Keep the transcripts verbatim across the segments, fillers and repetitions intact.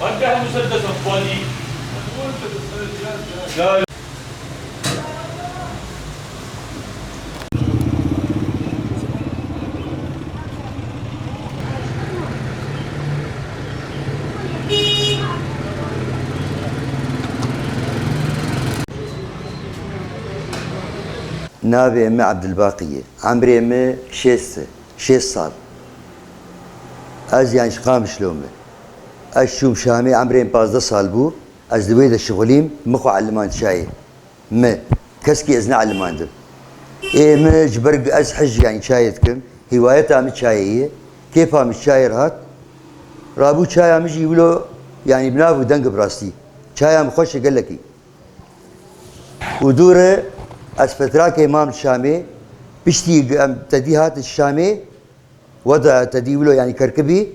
وجه مسدسا فوقي. Navê min Ebdilbaqî ye. Emrê min şêst e, şêst sal. Ez, yanî, ji Qamişlo me. Ez çûm Şamê, emrê min pazdeh sal bû. Ez li wê de şixulîm, min xwe elimand çayê. Me, keskî ez neelimandim. Ê min ji ber ez hij, yanî, çayê dikim. Hîwayeta min çayê ye. Kêfa min ji çayê re hat. Rabû çaya min jî wilo, yanî, bi nav û deng bi rastî. Çaya min xweş e gelekî. Û dû re ez petrakê mam li Şamê, piştî em tedî hatin Şamê, weda tedî wilo, yanî, Kerkibî,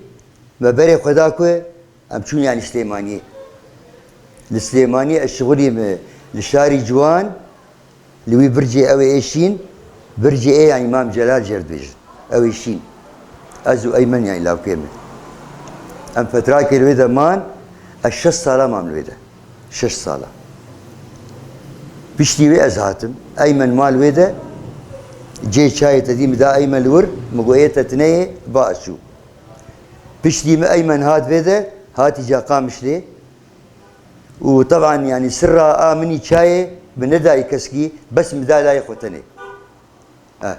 me berê xwe da ku em çûn, yanî, Silêmaniyê. Li Silêmaniyê ez şixulî me li şarî ciwan, li wî bircê ew ê şîn, bircê ê, yanî, Mam Celal jê re dibêjin. Ew ê şîn. Ez û Eymen, yanî, lawkê min. Em petrakê li wê de man, ez şeş sala mam li wê de. Şeş sala. Piştî wê ez hatim. Eymen mal wê de, cê çayê te dî min da Eymen li wir, min got, "Ê te tune ye, ba ez çû." Piştî min Eymen hat vê de, hatî ca Qamişlê. Û teban, yanî, sirra a min î çayê min nedayî keskî, bes min da layê xwe tenê. Eh.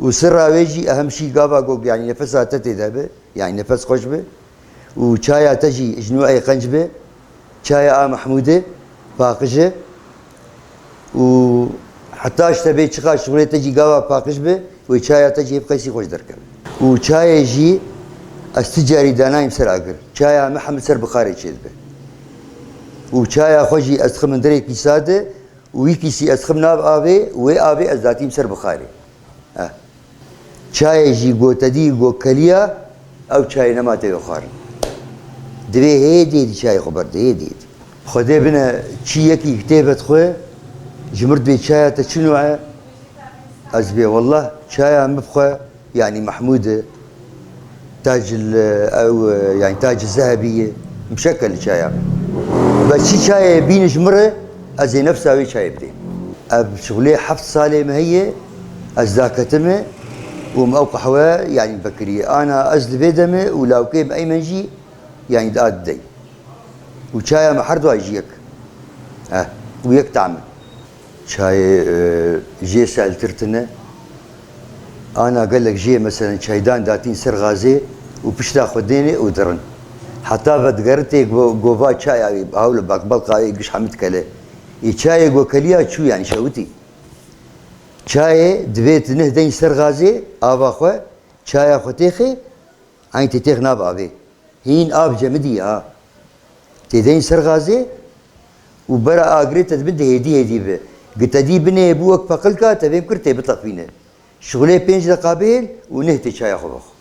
Û sirra wê jî ehem şî gava gog, yanî nefesa te tê de be, yanî nefes xweş be. Û çaya te jî ji nû ey qenc be. Çaya a Mehmûdê paqij e. Û heta ji te bê çiqa şixulê te jî gava paqij be, wê çaya te jî hê bi qeysî xweş derkeve. Û çayê jî ez ti carî danayîm ser agir. Çaya me hemû ser bixarê çêdibe. Û çaya xwe jî ez dixim hundirê kîsa de, û wî kîsî ez dixim nav avê, wê avê ez datîm ser bixarê. Eh. Çayê jî go te dî go keliya, ew çayê nema te yo xwarin. Divê hêdî hêdî çayê xwe berde, hêdî hêdî. Xwedê bine çi yekî tê vedixwe, ji mir dibê çaya te çi nû e? Ez bê wellah çaya min bixwe, yanî Mehmûd e, tacil, e, ew, e, yanî tacil zehebî ye, muşekkel çaya. Be çi çayê bîne ji min re, ez ê nefsa wê çayê bidêm. Ev şixulê heft salê me heye, ez daketime û min ew qehwe, yanî, vekiriye. Ana ez li vê de me û lawkê min Eymen jî, yanî, da didey. Û çaya me her duay jî yek. Eh, û yek tam e. Çayê, e, jê seltir tune. Ana gelek jê, meselen, çaydan datîn ser gazê û pişta xwe dênê û dirin. Heta vedigerin tê go-, gova çaya wî, hewle bak belqa wê giş hemî dikele. Ê çayê go keliya çû, yanî şewitî. Çayê divê tu neh deyn ser gazê, ava xwe, çaya xwe têxê, eyn tê têx nav avê. Hîn av cemidî ha. Tê deyn ser gazê û bera agirê te dibin de hêdî hêdî bi. Gi te dî binê bû wek peqilka, te vê kir tê bitefîne. Şixulê pênc deqa bihêl û neh tê çaya xwe bixwe.